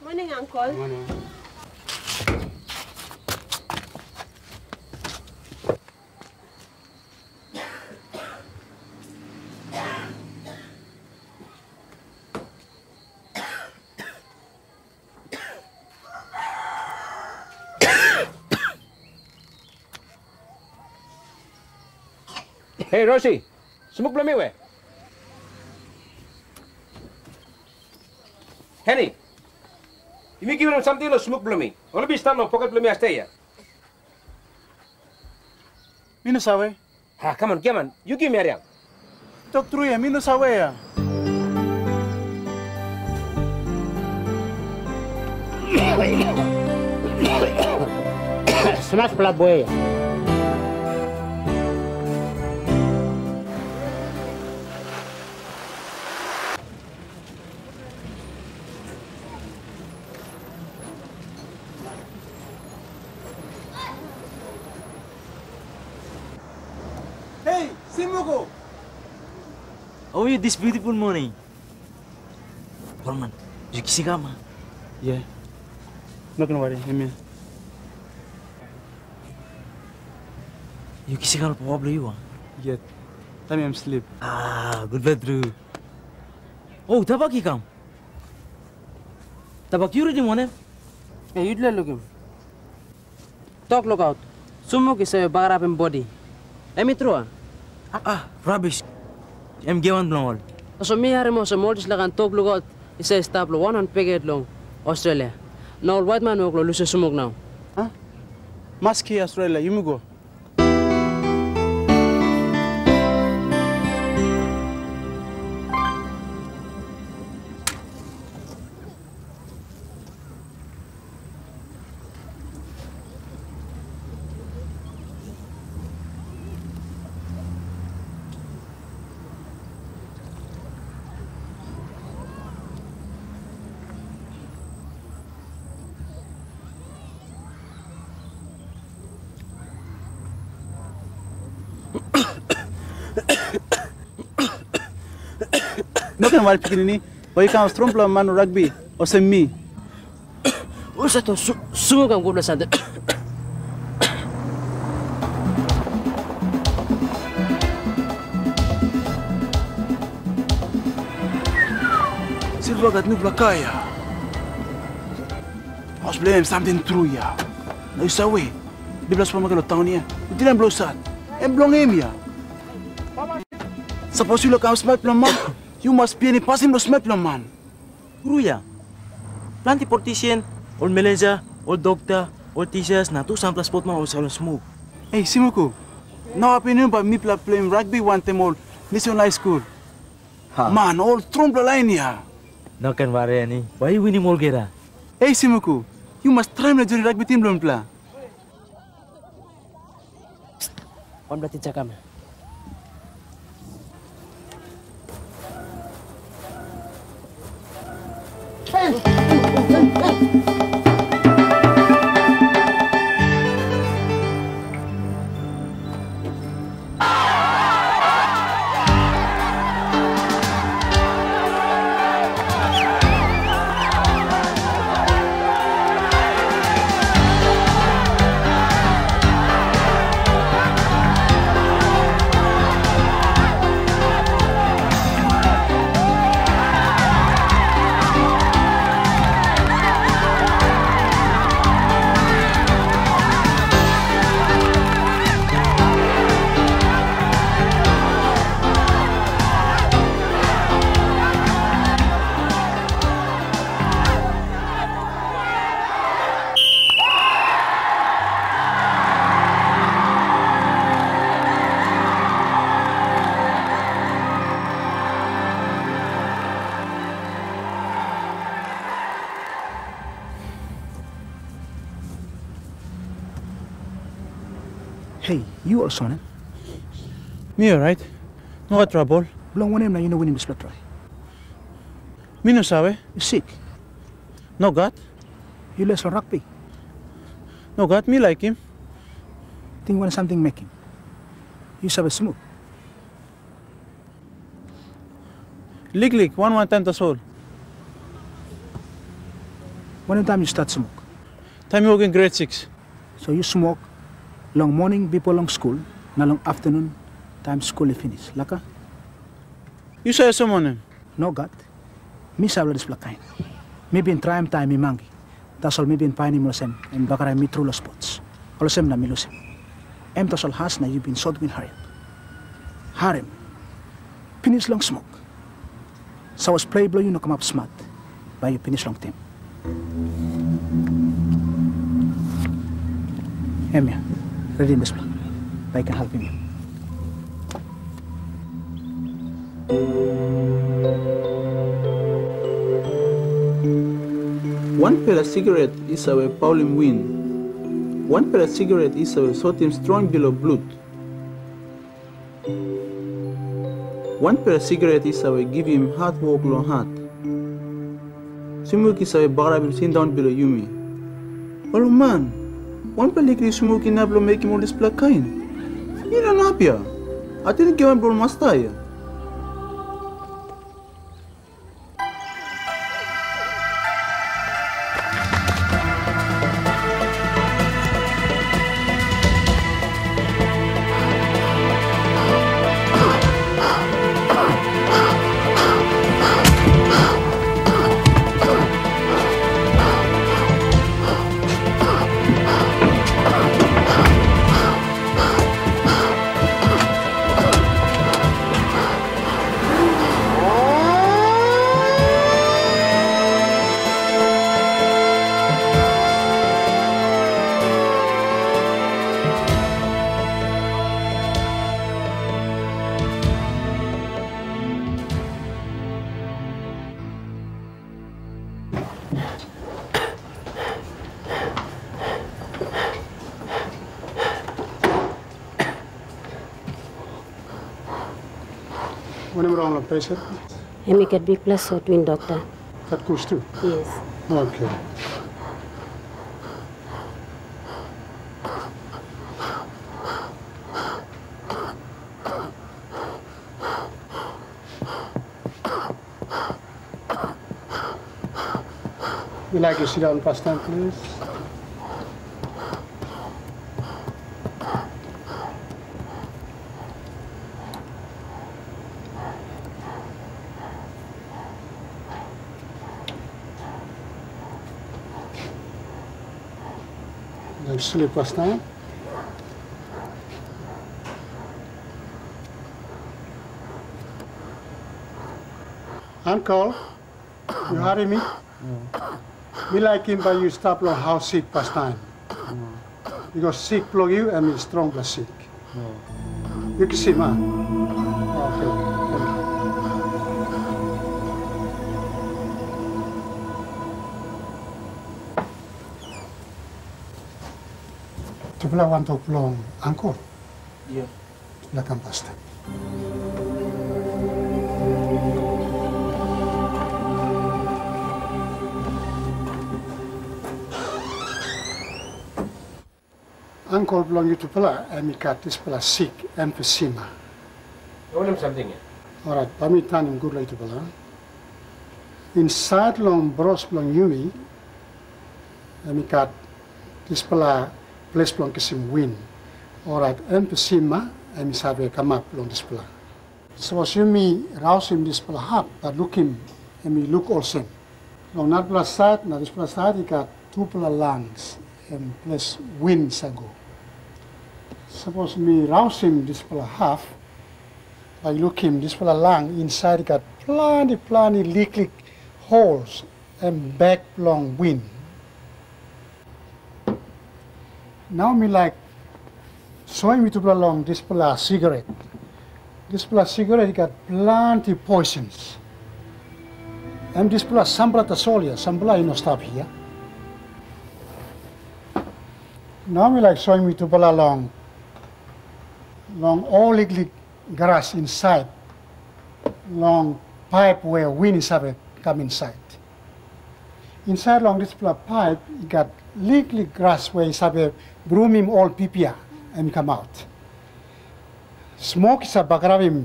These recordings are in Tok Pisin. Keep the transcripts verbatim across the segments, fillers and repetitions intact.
Morning, uncle. Hei, Rosi, smok bilong mi we? Heni, yumi givim samting long smok bilong mi. Ol i bin stap long poket bilong mi asde ya. Mi no save. Ha, kaman, giaman, yu givim mi hariap. Tok tru ya, mi no save ya. Smaspela boi. Hey, Simuku! How are you this beautiful morning? Ol man, yu kisim kam a? Yeah. No ken wari, em ya. Yu kisim kam papa bilong yu a? Yet. Taim em slip. Ah, gutpela tru. Oh, tabak i kam. Tabak yu ritim wanem? E, yutupela lukim. Tok lukaut, Sumuk i save bagarapim bodi. Em i tru a? Ah, rabis. Em giaman bilong ol. Tasol mi harim olsem ol dispela kain tok lukaut i save stap long wanwan peket long Australia. Na ol waitman wok long lusim Sumuk nau. A? Maski Australia, yumi go. No ken wari pikinini, bai yu kam strongpela man rugby, olsem mi. Husat ol su-, sumuk em gutpela samting? Silva gat nupela kar ya. Haus bilong em samting tru ya. Na yu save, bikpela supamaket long taun ya, yu ting em bilong husat? Em bilong em ya. Sapos yu laik kam smatpela man, yu mas bihainim pasin bilong smatpela man. Tru ya. Planti politisen, ol meneja, ol dokta, ol tisas, na tu sampela spotman ol save long smok. Ei, Simuku, nau apinun bai mipela pleim rugby wantaim ol Mission High School. Ha. Man, ol strongpela lain ya. No ken wari, Heni. Bai yu winim olgeta. Ei, Simuku, yu mas traim na joinim rugby tim bilong mipela. Wanpela tisa kam ya. Hei, yu olsem wanem? Mi orait. Nogat trabel. Bilong wanem na yu no winim dispela trai? Mi no save. Yu sik? Nogat. Yu les long rugby? Nogat, mi laikim. Ting wanem samting mekim? Yu save smok? Liklik, wan wan taim tasol. Wanem taim yu stat smok? Taim mi wokim gret siks. So yu smok long moning bipo long skul, na long aftanun taim skul i pinis, laka? Yu save olsem wanem? Nogat. Mi save long dispela kain. Mi bin traim taim mi mangi. Tasol mi bin painim olsem em i bagarapim mi tru long spots. Olsem na mi lusim. Em tasol as na yu bin sot win hariap. Harim. Pinis long smok. Sapos plei bilong yu no kamap smat, bai yu pinis long tim. Em ya, redim dispela. Bai i ken helpim yu. Wanpela sigaret i save paulim win. Wanpela sigaret i save sotim strong bilong blut. Wanpela sigaret i save givim hatwok long hat. Smok i save bagarapim sindaun bilong yumi. Ol man, wanpela liklik smok inap long mekim ol dispela kain? I no inap ya. Ating giaman bilong masta ya. Wanem rong long pesen? Em i gat bikpela sot win, dokta. Gat kus tu? Yes. Oke. Mi laik yu sindaun pastaim, plis. Laik slip pastaim. Ankol, yu harim mi? Mi laikim bai yu stap long haus sik pastaim. Bikos sik bilong yu em i strongpela sik. Yu kisim, a? Oke. Tupela wantok bilong ankol. Yes. Tupela kam pastaim. Ankol bilong yutupela em i gat dispela sik emfisima. Wanem samting ya? Orait, bai mi tanim gut long yutupela. Insait long bros bilong yumi, em i gat dispela ples bilong kisim win. Orait, emfisima em i save kamap long dispela. Sapos yumi rausim dispela hap, bai lukim em i luk olsem. Long narapela sait na dispela sait i gat tupela langs, em ples win i save go. Sapos mi rausim dispela hap, bai lukim dispela lang insait i gat planti planti liklik hols, em bek bilong win. Nau mi laik soim yutupela long dispela sigaret. Dispela sigaret i gat planti poisons. Em dispela sampela tasol ya, sampela i no stap hia. Nau mi laik soim yutupela long, long ol liklik gras insait, long paip we win i save kam insait. Insait long dispela paip i gat liklik gras we i save brumim ol pipia em i kamaut. Smok i save bagarapim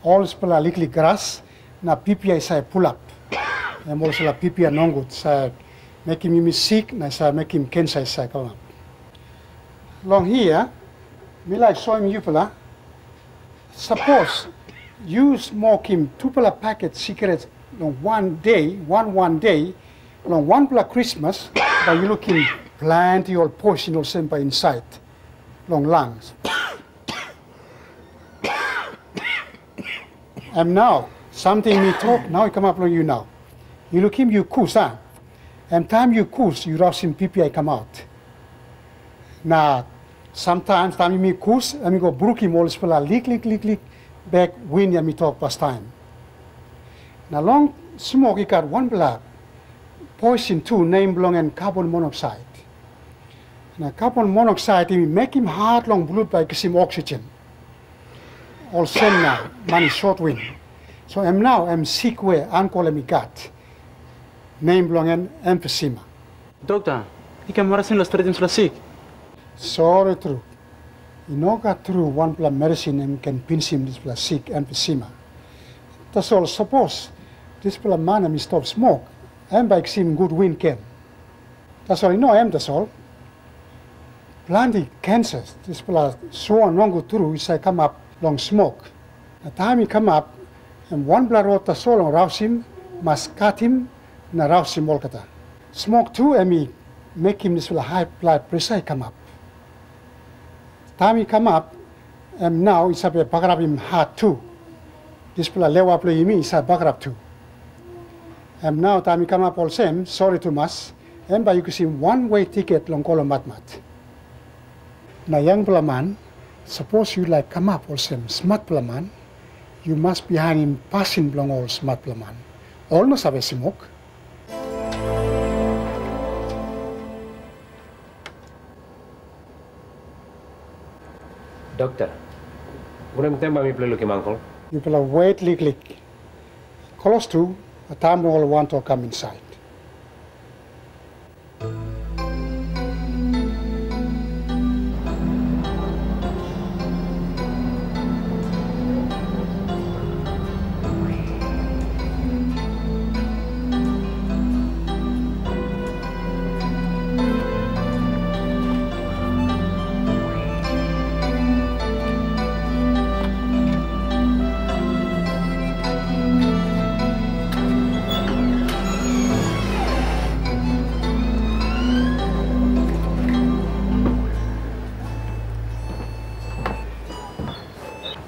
ol dispela liklik gras, na pipia i save pulap. Em ol dispela pipia nogut i save mekim yumi sik, na i save mekim kensa i save kamap. Long hia, mi laik soim yupela, sapos yu smokim tupela paket sigaret long wan de, wan wan de, long wanpela krismas, bai yu lukim planti ol poisin olsem bai insait long lungs. Em nau, samting mi tok, nau i kamap long yu nau. Yu lukim yu kus, a? Em taim yu kus, yu rausim pipia i kamaut. Na samtaim, taim yumi kus, em i go brukim ol dispela liklik, liklik bek win ya mi tok pastaim. Na long smok i gat wanpela poisin tu, nem bilong en carbon monoxide. Na carbon monoxide i mekim hat long blut bai i kisim oksigen. Olsem na man i sot win. So em nau em sik we ankol em i gat. Nem bilong en emfisima. Dokta, i kam marasin long stretim dispela sik. Sori tru. I no gat tru wanpela marasin em ken pinisim dispela sik emfisima. Tasol sapos dispela man em i stop smok, em bai i kisim gut win gen. Tasol i no em tasol. Planti kensa, dispela sua nogut tru i save kamap long smok. Na taim i kamap, em wanpela rot tasol long rausim, mas katim na rausim olgeta. Smok tu em i mekim dispela hai blut presa i kamap. Taim i kamap, em nau i save bagarapim hat tu. Dispela lewa bilong yumi i save bagarap tu. Em nau taim i kamap olsem, sori tumas, em bai yu kisim wanwe tiket long go long matmat. Na yangpela man, sapos yu laik kamap olsem smatpela man, yu mas bihainim pasin bilong ol smatpela man. Ol no save smok. Dokta, wanem taim bai mipela lukim ankol? Yupela wet liklik. Klostu, na taim ol wantok kam insait.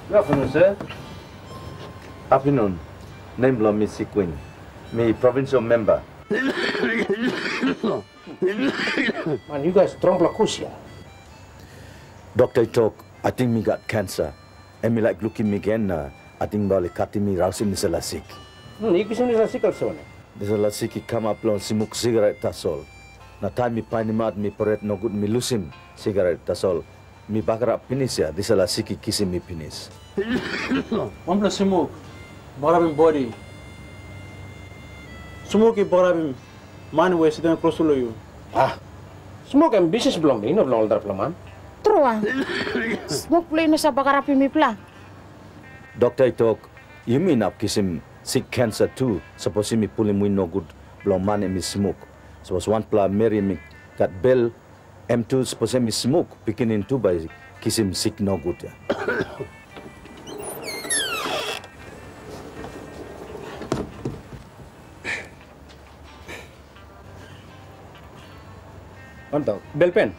Good afternoon, sir. Afternoon. Nem bilong mi Sikwin. Mi provincial member. Man, yu gat strongpela kus ya. Dokta i tok, ating mi gat kansa. Em i laik lukim mi gen, na ating bai ol i katim mi rausim dispela sik. Hmm, yu kisim dispela sik olsem wanem? Dispela sik i kamap long smok sigaret tasol. Na taim mi painimaut mi pret nogut mi lusim sigaret tasol, mi bagarap pinis ya, dispela sik i kisim mi pinis. Wanpela smok bagarapim bodi. Smok i bagarapim man we i sindaun klostu long yu. Ah, smok em bisnis bilong mi, no bilong ol dispela man. Tru, a? Smok bilong yu i no save bagarapim mipela. Dokta i tok, yumi inap kisim sik kansa tu, sapos yumi pulim win nogut bilong man em i smok. Sapos wanpela meri em i gat bel, em tu, sapos em i smok, pikinini tu bai i kisim sik nogut ya. Wantok, belpen?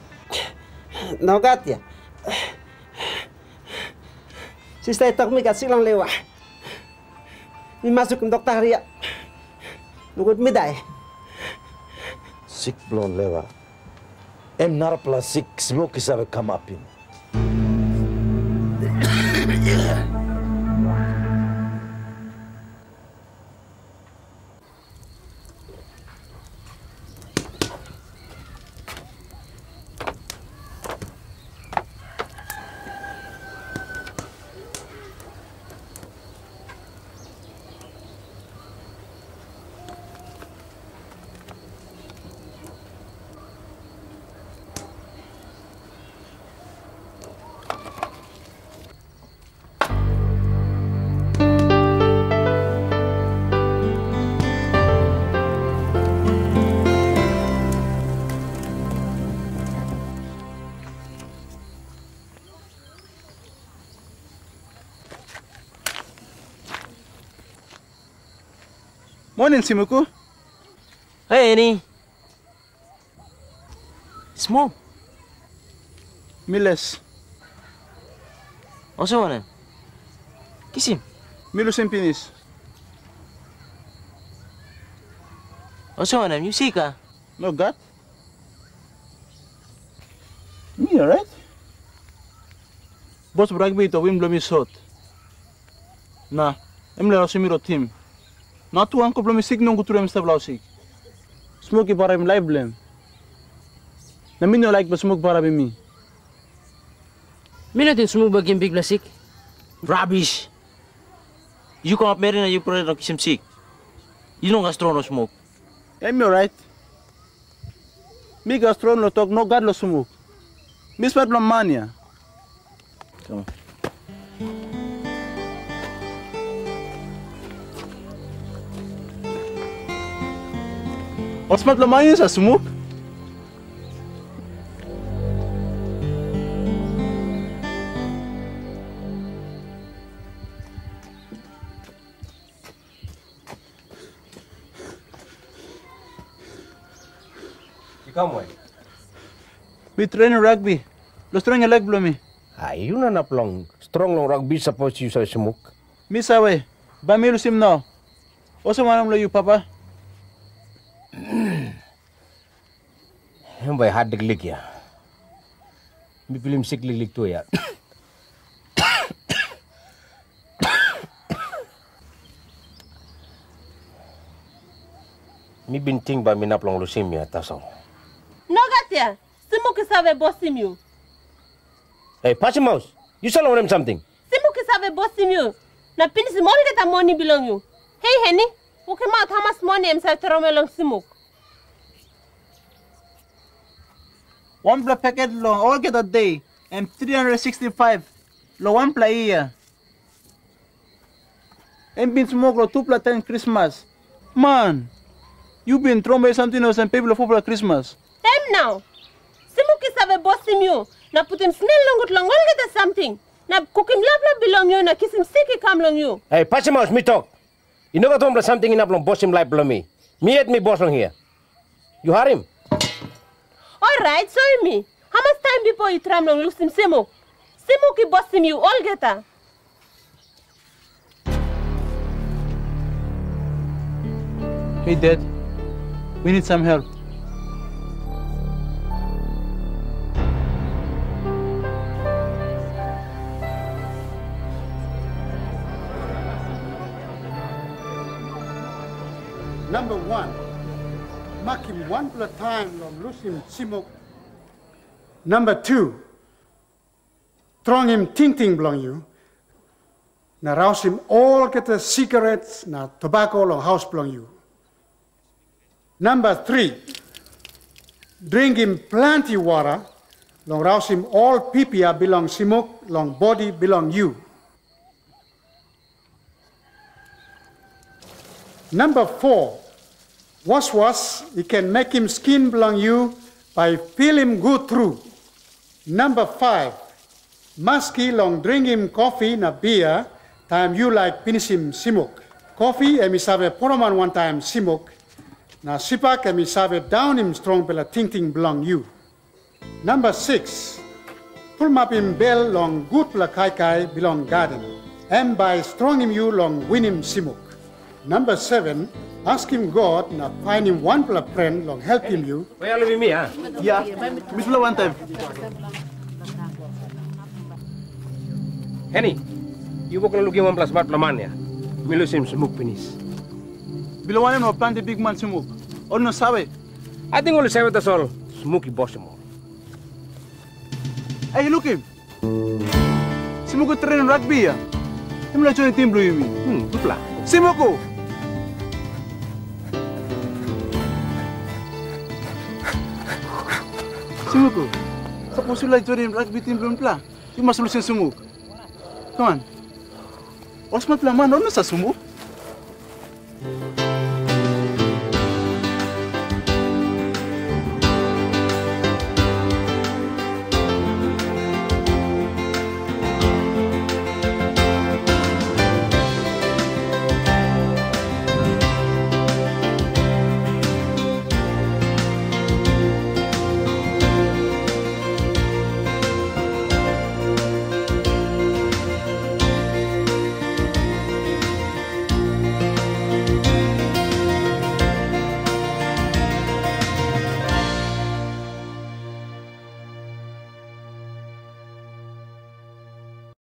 Nogat ya. Sista i tok mi gat sik long lewa. Mi mas lukim dokta hariap. Nogut mi dai. Sik bilong lewa. Em narapela sik smok i save kamapim. Moning, Simuku. Hei, Eni. Smok. Mi les. Olsem wanem? Kisim. Mi lusim pinis. Olsem wanem? Yu sik, a? Nogat. Mi orait. Bos bilong ragbi i tok win bilong mi sot. Na em i rausim mi long tim. Na tu ankol bilong mi sik nogut tru, em i stap long haus sik. Smok i bagarapim laip bilong em. Na mi no laik bai smok bagarapim mi. Mi no ting smok bai givim bikpela sik. Rabis! Yu kamap meri na yu pret long kisim sik. Yu no gat strong long smok. Em i orait. Mi gat strong long tok nogat long smok. Mi smat bilong man ya. Kam on. Ol smat bilong man ya sa smok. Yu kam we? Mi trenim ragbi. Long strongim lek bilong mi. A, yu no inap long strong long ragbi sapos yu save smok. Mi save, bai mi lusim nau. Olsem wanem long yu, papa? Em bai hat liklik ya. Mi pilim sik liklik tu ya. Mi bin ting bai mi inap long lusim ya, tasol. Nogat ya. Simuk i save bosim yu. Hei, pasim maus. Yu salim wanem samting? Simuk i save bosim yu, na pinisim olgeta moni bilong yu. Hei, Heni, wokimaut hamas moni em save tromoi long Simuk. Wanpela peket long olgeta de, em tri handret sikstifaiv long wanpela yia. Em bin smok long tupela taim krismas. Man, yu bin tromoi samting olsem pe bilong fopela krismas. Em nau, Simuk i save bosim yu, na putim smel nogut long olgeta samting, na kukim laplap bilong yu na kisim sik i kam long yu. Hei, pasim maus, mi tok. I no gat wanpela samting inap long bosim laip bilong mi. Mi yet mi bos long hia. Yu harim? Orait soim mi, hamas taim bipo yu traim long lusim Simuk? Simuk i bosim yu olgeta. Hey, Dad. We need some help. Namba wan, makim wanpela taim long lusim Simuk. Namba tu, strongim tingting bilong yu, na rausim olgeta sigaret na tobako long haus bilong yu. Namba tri, dringim planti wara long rausim ol pipia bilong Simuk long bodi bilong yu. Namba fo, waswas i ken mekim skin bilong yu bai i pilim gut tru. Namba faiv, maski long dringim kofi na bia taim yu laik pinisim Simuk. Kofi em i save poroman wantaim Simuk, na sipak em i save daunim strongpela tingting bilong yu. Namba siks, pulapim bel long gutpela kaikai bilong gaden. Em bai i strongim yu long winim Simuk. Namba seven, askim God na painim wanpela pren long helpim yu. Bai yu helpim mi, a? Ya, mitupela wantaim. Heni, yu wok na lukim wanpela smatpela man ya. Mi lusim Simuk pinis. Bilong wanem ol planti bikman Simuk? Ol no save. Ating ol i save tasol, Simuk i bosim ol. Ei, lukim. Simuk i trenim ragbi ya. Em laik joinim tim bilong yumi. Hmm, gutpela. Simuk! Simuk, sapos yu laik joinim ragbi tim bilong mipela, yu mas lusim Simuk. Come on. Ol smatpela man ol no sa Simuk.